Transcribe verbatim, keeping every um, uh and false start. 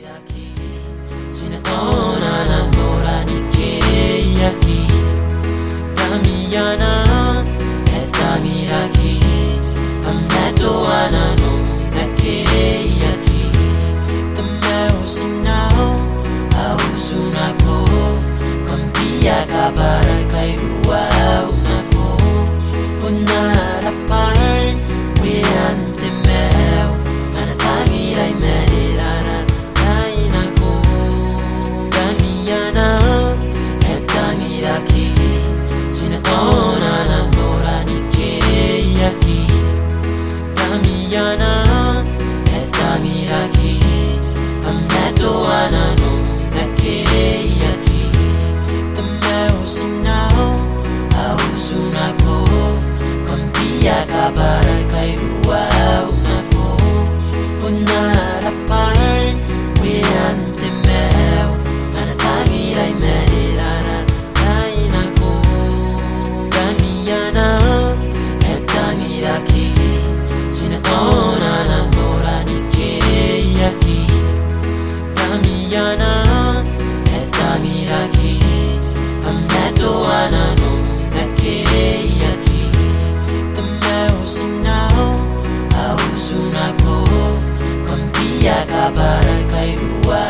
Ti na taona n nora ni keiaki. Tamiana e tangiraki, kam na toa nanon te keiaki. Tamau, tinau, au utu nako, kam bia kabara kairua au nako. Bon ara bwai, wean te maiu, ana tangirai ma rerara tai nako. Tamiana e tangiraki, ti na taona n nora ni keiaki. Tamiana e tangiraki, kam na toa nanon te keiaki. Tamau, tinau, au utu nako, kam bia kabara kairua au nako. Bon ara bwai, wean te maiu, ana tangirai ma rerara tai nako. Tamiana e tangiraki, ti na taona n nora ni keiaki. Tamiana e tangiraki, kam na toa nanon te keiaki. Tamau, tinau, au utu nako, kam bia kabara kairua